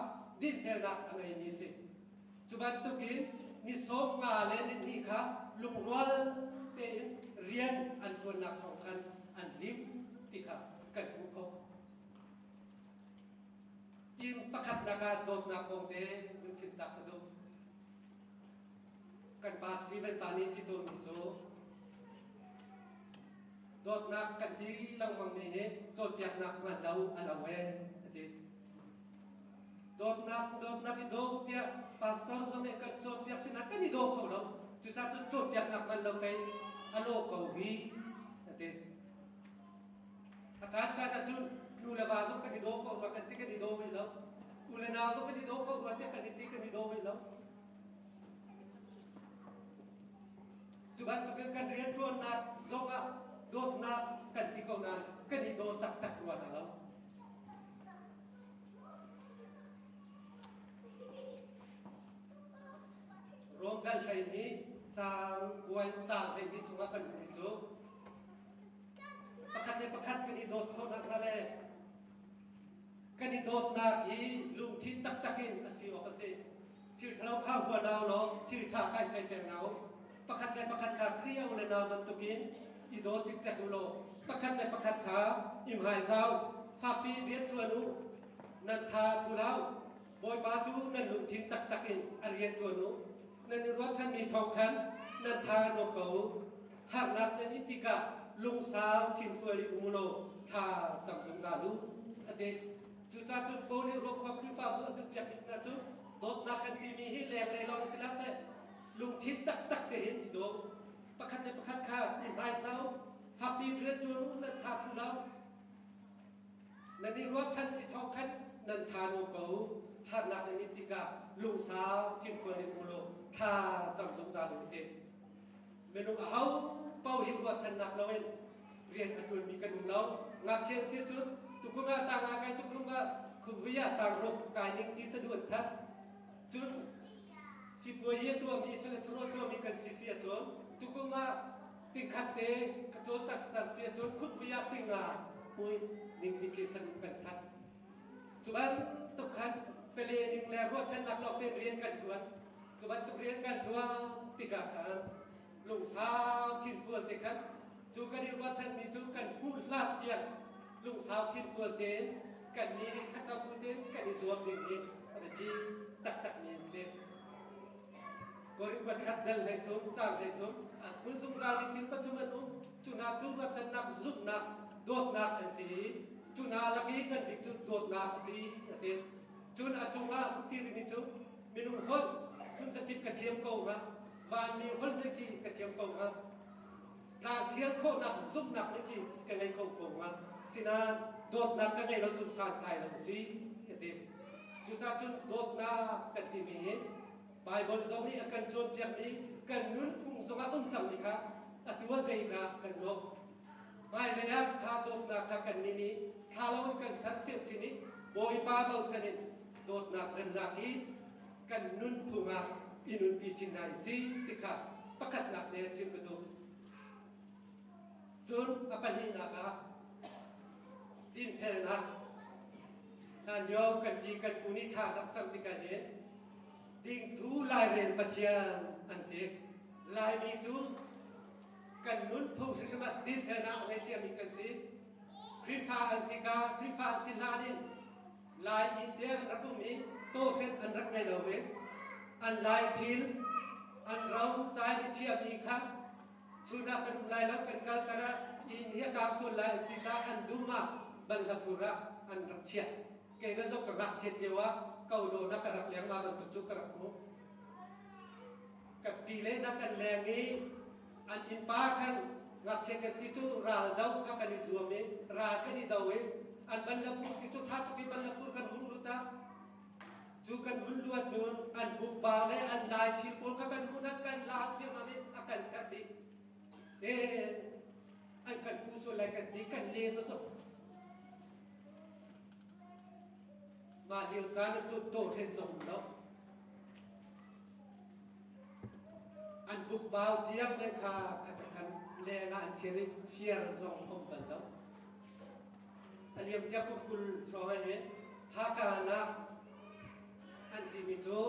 dinfelnak a ngeimi a si. Cu bantukin ni 50 le ni hnih kha lungrual tein rian an ṭuannak thawng khan an lim ti kha kan hmuh khawh. Inn pakhatnak ah dawtnak kong te nan chim tak ka duh. Kan pa Stephen pa nih ti tawnmi cu dawtnak kan ti lengmang mi hi cawnpiaknak hman lo a lo ee a ti. Dawtnak dawtnak i daw tiah pastor zong nih kan cawnpiak sinah kan i daw kho lo. Cucaah cun cawnpiaknak hman lo pei a law ko hi a ti. A caan caan ahcun nu le va zong kan i daw ko rua kan ti kan i daw rih lo. U le nau zong kan i daw ko rua tiah kan i ti kan i daw rih lo. Cu bantukin kan rianṭuannak zongah dawtnak kan ti ko nain kan i daw taktak rua hna lo. Rom dal 12 caang kuai caang 12 chungah kan hmuhmi cu pakhat le pakhat kan i dawt khawh nakhnga le kan i dawtnak hi lungthin taktak in a si awk a si. Thil ṭhalo kha hua nau law thil ṭha kha i tlaih peng hna u. Pakhat le pakhat kha Khrih u le nau bantukin i daw cikcek u law pakhat le pakhat kha i hmaizau fakpi rian ṭuan u. Nan tha thu hlah u. Bawipa cu nan lungthin taktak in a rian ṭuan u. Nan i ruahchanmi thawng khan nan tha nuam ko u. Harnak nan in tikah lungsau thinfual in um law thla cam zungzal u, a ti. Cucaah cun Paul nih Ruakhua Khrihfabu a duhpiak bik hna cu dawtnak kan timi hi lenglei lawng si hlah seh, lungthin taktak te hin i daw. Pakhat le pakhat kha i hmaisau, fakpi rian ṭuan u, nan tha thu lo. Nan i ruahchan i thawng khan nan tha naw ko. Harnak nan in tikah lungsau thinfual in um law thla cam zungzal u ti. Minung aho paoh hi ruahchannak loin rian a ṭuanmi kan um lo. Ngakchia an si ahcun tukum ah tang nga kai tukum ah khumvui ah tang ruk kai ning ti saduh an that. Cun sipuayi a tuahmi chawlet a tuahmi kan si si ahcun tukum ah tingkhat te ka cawn taktak si ahcun khumvui ah tinga pui ning ti khi saduh kan that. Cu bantuk khan pele ning le ruahchannak lawng tein rian kan ṭuan. Cu bantuk rian kan ṭuan tikah khan lungsau thinfual te khan cu kan i ruahchanmi cu kan hmuh hlan tiang lungsau thinfual tein kan ni nih thlacam bu tein kan i zuam ding hi a biapi taktakmi an si. Korin kuat khat dal 13 caang 13 a hmun zungzalmi thil pathum an um. Cu hna cu ruahchannak, zumhnak, dawtnak an si i cu hna lak i ngan bik cu dawtnak a si a ti. Cun a cungah ti rihmi cu minung holh phun zakip ka thiam ko hnga, vanmi holh nih khi ka thiam ko hnga, tlang thial khawhnak zumhnak nih khi ka ngei kho ko hnga. Sinain dawtnak ka ngei lo cun santlai lo a si a ti. Cucaah cun dawtnak kan timi hi Baibal zong nih a kan cawnpiakmi kan nunphung zongah um cangmi kha atu ah zeidah kan lawh? Hmailei ah kha dawtnak kha kannih nih thla loin kan sersiam chin i Bawipa bochan in dawtnak remnak hi kan nunphung ah i nunpi chin hna si ti kha pakhatnak te chim ka duh. Cun a pahnihnak ah dinfelnak hlanlio kan ti kan pu nih thla rak cam tikah hin Dingthlu Lairel Pathian an ti. Laimi cu kan nunphung hrimhrim ah dinfelnak a ngei ciami kan si. Khrihfa an si ka, Khrihfa an si hlan in Lai inn te an rak um i tawhrem an rak ngei lo i an lai thil, an ro cai i chiahmi kha chun ah kan um lai lo, kan kal kar ah inn hi a kang sual lai an ti caah an dum ah banhlapur ah an rak chiah. Kei na zong ka ngakchiat lio ah ko law na ka rak leng ma bantuk cu ka rak hmuh. Ka pi le na kan leng i an innpa khan ngakchia kan ti cu ral do kha kan i zuam i ral kan i do i an banlapur ti cu ṭha tuk i banlapur kan hung lut ah cu kan hun luat cun an bukba le an lai thil pawl kha kan hmuh kan laak ciammam i a kan therh dih. E an kan pu sual lai kan ti kan le sawsawh. Mah lio caan ah cun tawhrel zong um lo. An bukbau tiang le kha khat leng ah an chiar i fiar zong um bal lo. A liam cia kum 20 hrawng ah hin Haka nak an timi cu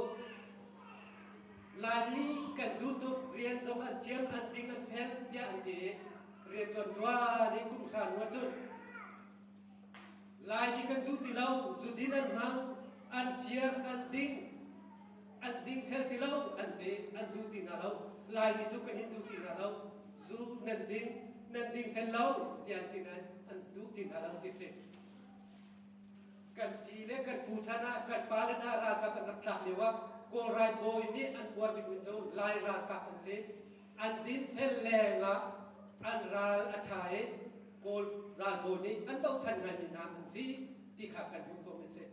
Laimi kan duh tuk rian zong an thiam an ding an fel tiah an ti i rian cawn ṭuan i kum hra hnu ahcun Laimi kan duh ti lo, zudin an hmang, an fir, an ding, an dingfel ti lo, an ti, an duh ti hna lo. Laimi cu kan in duh ti hna lo. Zu nan ding, nan dingfel lo, tiah an ti nain an duh ti hna lo ti si. Kan pi le kan pu chan ah kan pa le hna ralkap an rak tlak lio ah Kawl ralbawi nih an uar bikmi cu Lai ralkap an si. An dinfel leng ah an ral a ṭha i Kawl ralbawi nih an bochan ngaimi hna an si ti kha kan hmuh khawhmi a si.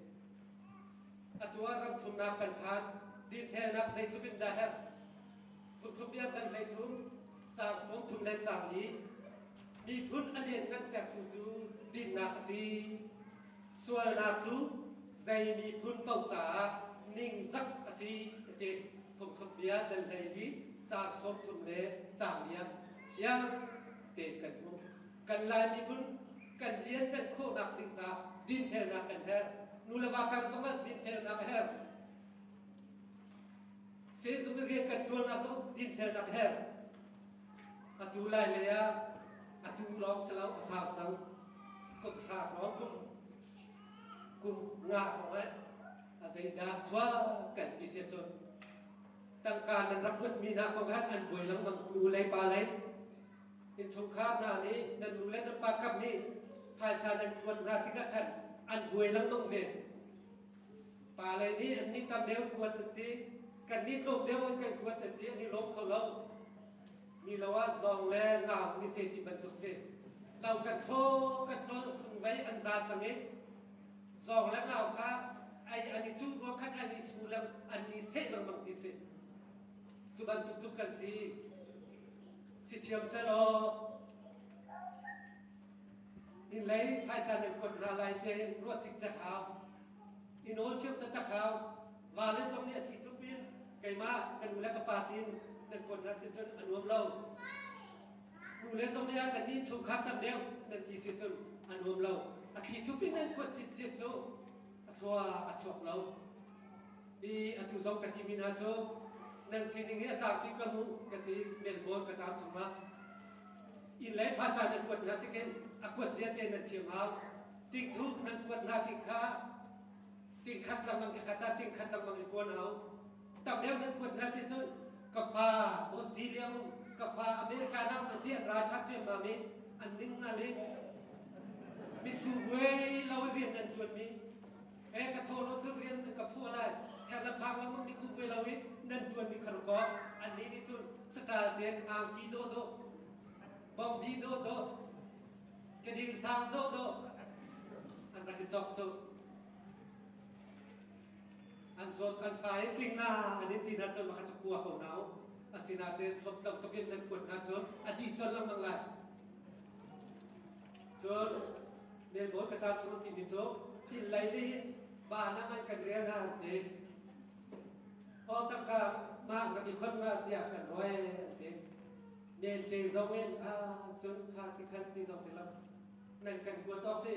Atu ah ram thumnak kan phan, dinfelnak zeitluk in dah herh? Phungthluk bia dal 13, caang 30 le caang li, miphun a lianngantertu cu dinnak a si. Sualnak cu zei miphun paoh caah ningzak a si, a ti. Phungthluk bia dal 14, caang 30 le caang li ah fiang tein kan hmuh. Kan Lai miphun kan lianngan khawhnak ding caah dinfelnak kan herh. Nu le va kar zongah dinfelnak a herh. Sehzung i rian kan ṭuannak zong dinfelnak a herh. Atu lai lei ah atu lawng si lo a sau cang. Kum hra hrawng kum kum nga hrawng eh a zeidah chuak kan ti si cun tangka nan rak kuatmi hna kong khan an buai lengmang nu lei pa lei. Innchungkhar hna nih nan nu le nan pa kam nih phaisa nan kuat hna tikah khan an buai lengmang ve. Pa lei nih an nih tam deuh kuat an ti, kan nih tlawm deuh an kan kuat an ti, an i lawm kho lo. Mi lo ah zawng le ngau ni se ti bantuk si. Lo kan thlaw kan thlaw fungvei an za cang i zawng le ngau kha ai an i cuh ruang khan an i su leng an i seh lengmang ti si. Cu bantuk cu kan si. Si thiam selaw inn lei phaisa nan kuat hna lai tein ruah cikcek hau. I nawl thiam taktak hau. Vale zong nih a thli thup in keimah ka nu le ka pa tiin nan kuat hna sin cun a nuam lo. Nu le zong nih ah kan nih chungkhar tam deuh nan ti si cun a nuam lo. A thli thup in nan kuat citcet cu a thlua a chuak lo. I atu zong ka timi hna cu nan sining hi a tlangpi ka hmuh ka ti. Melbourne ka caam chungah inn lei phaisa nan kuat hna tikin a kuat zia te nan thiam hau. Tingthu nan kuat hna tik kha tingkhat lengmang thlakhat ah tingkhat lengmang in kuan hau. Tam deuh nan kuat hna si cun ka fa Australia um, ka fa America na um ti an ral ṭha ciammam i an ning nga le mitku buai lo i rian nan ṭuan mi e ka thaw lo cun rian ka phuah lai ther le phang lengmang mitku buai lo i nan ṭuan mi kha ko an nih nih cun sakal ten angki dawh dawh bawngbi dawh dawh kedil sang dawh dawh an rak i cawk cu an zawt an fa in ting na an in ti na cun maka cu kua ko nau asinain hlawptlo tukin nan kuat hna cun a di col lengmang lai. Cun Melbourne ka ca chung timi cu inn lei nih hin ba na ngan kan rel hna an ti. O tangka mah rak i khon nga tiah kan roi an ti. Nen te zong in a cun kha ti khan ti zong ti lo nan kan kuat awk si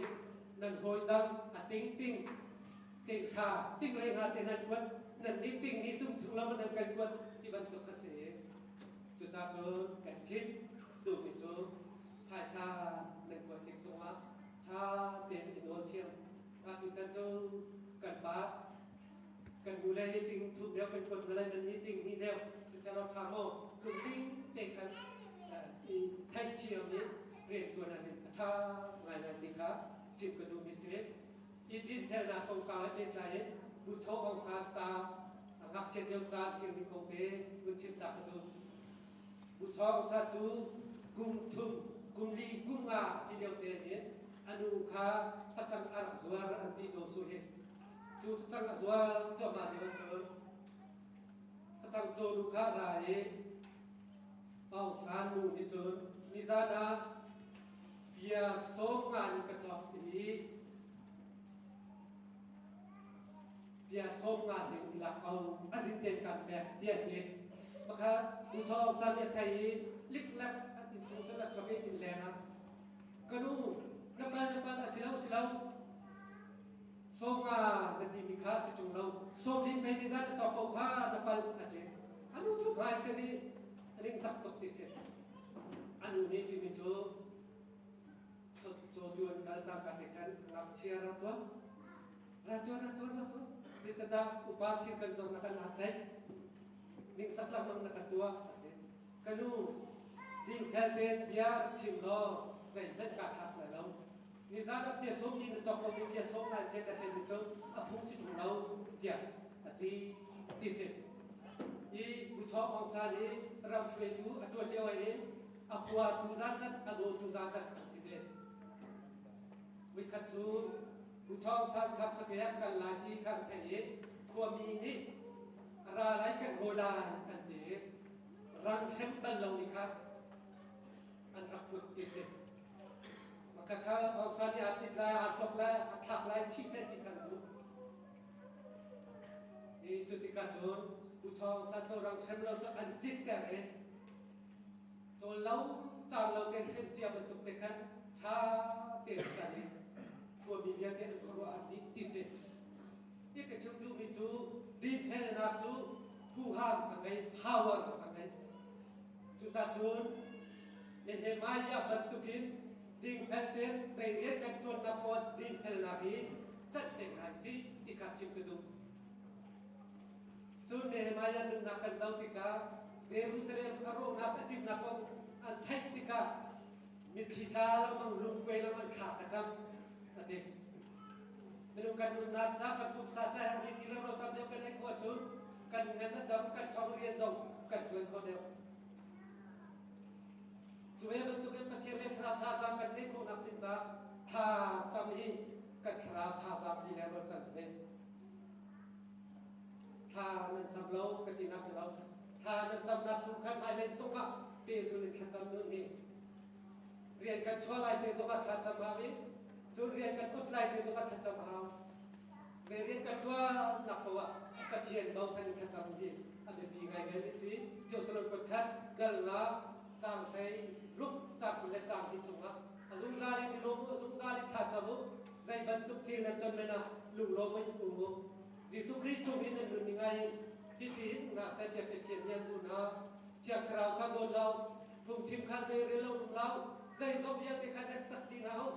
nan hawi dang a ting ting ting tha ting lei nga te nan kuat nan ni ting ni tum thung lo nan kan kuat ti bantuk kha si. Cucaah cun kan chim duhmi cu phaisa nan kuat tik zongah ṭha tein i nawl thiam. Atutan cu kan pa kan nu le hi ting thum deuh kan kuat na lai, nan ni ting hnih deuh siseh ṭha maw lungtling te khan i theihthiam i rianṭuan ahhin a ṭha ngaingai ti kha chim ka duhmi si. I dinfelnak kongkau he pehtlai in Butho Aung San ca a ngakchiat lio caan thilmi kong te vun chim ta ka duh. Butho Aung San cu kum thum, kum li, kum nga a si lio te in a nu kha facang a rak zuar an ti daw su hi. Cu facang a zuar cuahmah lio cun facang cawnu kha ra i Aung San nu nih cun nizan ah bia sawm nga in ka cawk i bia sawm nga ding i lak ko a zin ten kan pek tiah ti. Pakhat U Thawng San nih a thei i liklek an inn chung cun a chuak i inn leng ah ka nu na pal na pal a si lo si lo sawm nga na timi kha si ṭung lo sawm li pei nizan na cawk ko kha na pal a ti. A nu cu hmai sen i a ningzak tuk ti si. A nu nih timi cu cawtu an kal cangka te khan ngakchia ra tuah ra tuah ra tuah ra tuah zeicahdah upa thil kan zong na kan ceih ningzak lengmang na ka tuah a ti. Ka nu dingfel tein bia rak chim law zeihmanh kaa thlak lai lo. Nizan ah bia sawm ni na cawk lo mi bia sawm ngai te na hlei mi cu a phung si ṭung lo tiah a ti ti si. I Buthawng Aung San hi ram hruaitu a ṭuan lio ah hin a kuatu zatzat a dawtu zatzat an si ve. Voikhat cu Buthawng San kha khuate ah kal lai ti kha an theih i khuami nih ra lai kan hawi lai an ti i rang hrem bal lomi kha an rak put ti si. Khakha Aung San nih aa cit lai, aa hlok lai, a thlak lai, thi seh ti kha an duh. I cu tikah cun U Thawng San cu rang hrem lo cu an cit ter i cawl lo caan lo tein hrem cia bantuk te khan ṭha tein kan i khuami vialte an khuaruah an dih ti si. I ka chim duhmi cu dinfelnak cu huham a ngei, power a ngei. Cucacun Nehemiah bantukin dingfel tein zei rian kan ṭuannak poah dinfelnak hi tlanh peng hna usih ti kha chim ka duh. Cun Nehemiah nunnak kan zoh tikah Jerusalem a rawhnak a cimnak kong an theih tikah Mitthli tla lengmang lungkuai lengmang thla ka cam a ti. Minung kan nunnak ca kan pumsa ca herhmi ti le rawl tam deuh kan ei khawh ahcun kan ngan a dam kan ṭhawng rian zong kan ṭuan kho deuh. Cu ve bantukin Pathian le thlarau thazaang kan ngeih khawhnak ding caah thla cam hi kan thlarau thazaang ti le rawl can ve. Thla nan cam lo ka tinak si lo. Thla nan camnak chung khan hmailei zongah pehzul in thlacam nun hi rian kan chuah lai te zongah thla cam hau i cun rian kan ot lai te zongah thlacam hau. Zei rian kan ṭuannak paoh ah Pathian bochan in thlacam hi a biapi ngaingai mi si. Jerusalem kutkhat dalnak caang hlei ruk caang 20 le caang hnih chungah a zungzal in i lawm u, a zungzal in thla cam u, zei bantuk thil nan ton men ah lunglawm in um u. Jesuh Khrih chung in nan nun ning ai hihi hin hna seh tiah Pathian nih an duh hna. Thiang Thlarau kha dawn lo, phungchim kha zei rel lo um lo, zeizong vialte kha hneksak dih hna u,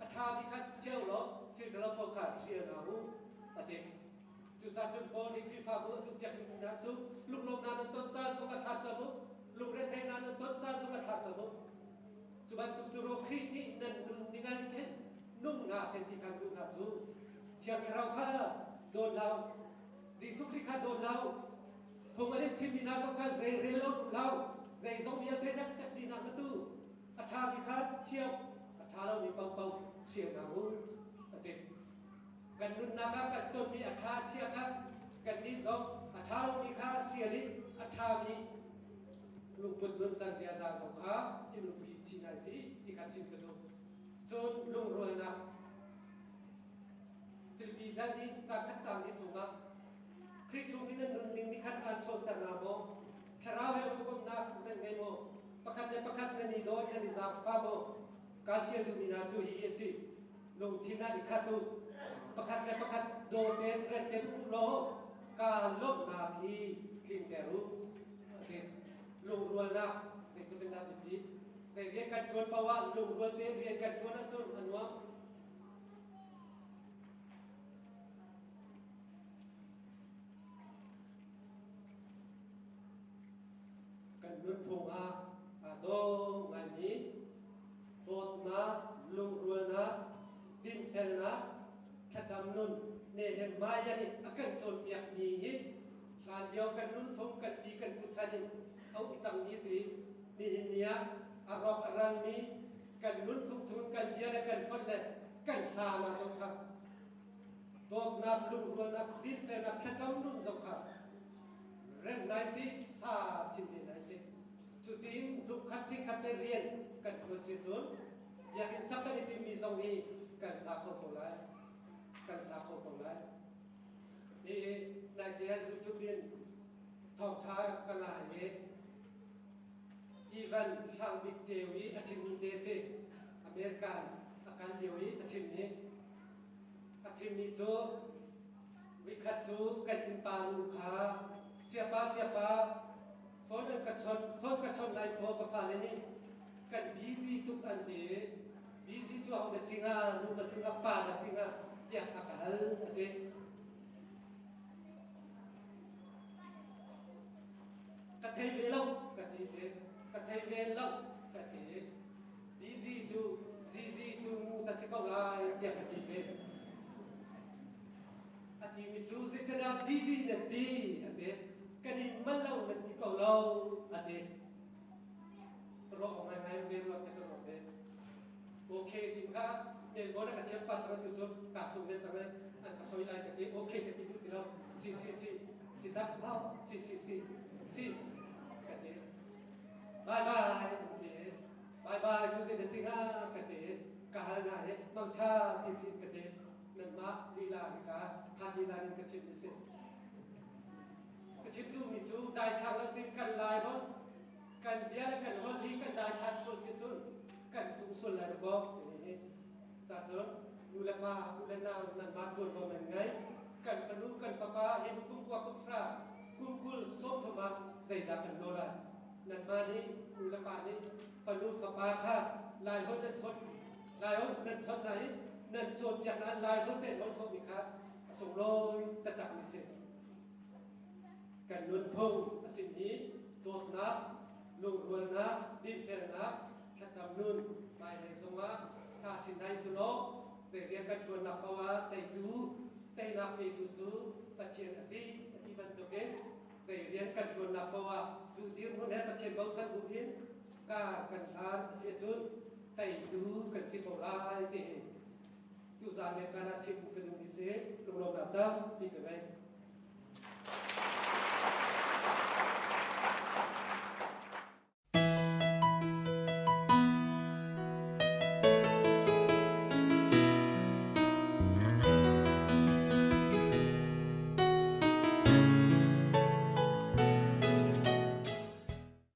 a ṭhami kha cio law thil ṭhalo paoh kha hrial hna u, a ti. Cucaah cun Paul nih Khrihfabu a duhpiakmi hna cu lunglawmhnak nan ton caan zong a thla cam u, lungretheihnak nan ton caan zong a thla cam u. Cu bantuk cu ro Khrih nih nan nun ning an khin nung hna seh ti khan duh hna cu. Thiang Thlarau kha dawn hlah u. Jesuh Khrih kha dawn hlah u. Phung an in chimmi hna zong kha zei rel lo um hlah u. Zeizong vialte hneksak dih hna hmatu a ṭhami kha chiah a ṭha lomi paohpaoh hrial hna u, a ti. Kan nunnak ah kan tonmi a ṭha a chia kha kannih zong a ṭha lomi kha hrial in a ṭhami lungput nuncan ziaza zong kha i nunpi chin ai si ti kha chim ka duh. Cun lungrualnak Filipi dal nih caan khat caan hi cungah Khrih chung i nan nunning nih khan aan ṭhawnter hna maw? Thlarau he hawikomhnak nan ngei maw? Pakhat le pakhat nan i daw i nan i zaangfah maw? Kaan fial duhmi hna cu hihi a si. Lungthin ah i khat u. Pakhat le pakhat daw tein rem tein um law kaa lawmhnak hi tlinter u. A ti. Lungrualnak zeitluk in dah biapi? Zei rian kan ṭuan paoh ah lungrual tein rian kan ṭuan ahcun a nuam. Kan nunphung ah aa dawh ngaimi dawtnak, lungrualnak, dinfelnak, thlacam nun Nehemiah nih a kan cawnpiakmi hi hlanlio kan nunphung kan pi kan pu chan in a um cangmi si. Nihin ni ah a rawk a ralmi kan nunphung chung kan bia le kan holh le kan hla hna zong kha dawtnak, lungrualnak, dinfelnak, thlacam nun zong kha rem nai si, sa chin ve nai si. Cutin lungkhat tingkhat te rian kan ṭuan si cun biakinn sak kan i timmi zong hi kan sa kho ko lai. Kan sa kho ko lai. Hi naite ah YouTube in thawngṭha ka ngai i Ivan Hrang Bik Ceu i a chimmi te si. American a kal lio i a chimmi. A chimmi cu vikhat cu kan innpa nu kha siapa siapa phone an ka chawnh phone ka chawnh lai faw ka fale nih kan busy tuk an ti busy cu aho na si hnga nu na si hnga pa na si hnga tiah a ka hal a ti. Ka thei ve lo ka ti te ka thei ve lo ka ti busy cu zizi cu mu ta si ko lai tiah ka ti te a ti mi cu zeicadah busy nan ti a ti kan in man lo nan ti ko lo a ti ruah ngai ngai ve ruat te ka ruat ve okay ti kha men bo na ka thiam pa cang tu cu ka sung ve cang an ka soi lai ka ti okay ka ti duh ti lo si si si si tak hau si si si si ka ti bye bye ka ti bye bye cu zei na si hnga ka ti ka hal hna i mangtha ti si ka ti nanmah lila ni ka phat lila in ka chim mi si ka chim duhmi cu daithlang lo tein kan lai holh kan bia le kan holh hi kan daithlan sual si cun kan sung sual lai maw ti hi ca cun nu le pa u le nau nanmah ṭuanvo nan ngei kan fanu kan fapa hi kum kua kum hra kum 20 30 ah zeidah kan lo lai nanmah nih nu le pa nih fanu fapa kha lai holh nan chawnh lai holh nan chawnh na i nan cawnpiak na lai holh tein holh khomi kha a sunglawi taktakmi si kan nunphung a simi dawtnak lungrualnak dinfelnak thlacam nun. Hmailei zongah sa chin dai sulaw zei rian kan ṭuannak paoh ah teitu teinak petu cu Pathian a si a ti bantukin zei rian kan ṭuannak paoh ah cu dirhmun he Pathian bochan bu in kar kan hlan a si ahcun teitu kan si ko lai ti hi tuzaan le caan ah chim ka duhmi si. Lunglawmhnak tampi ka ngei.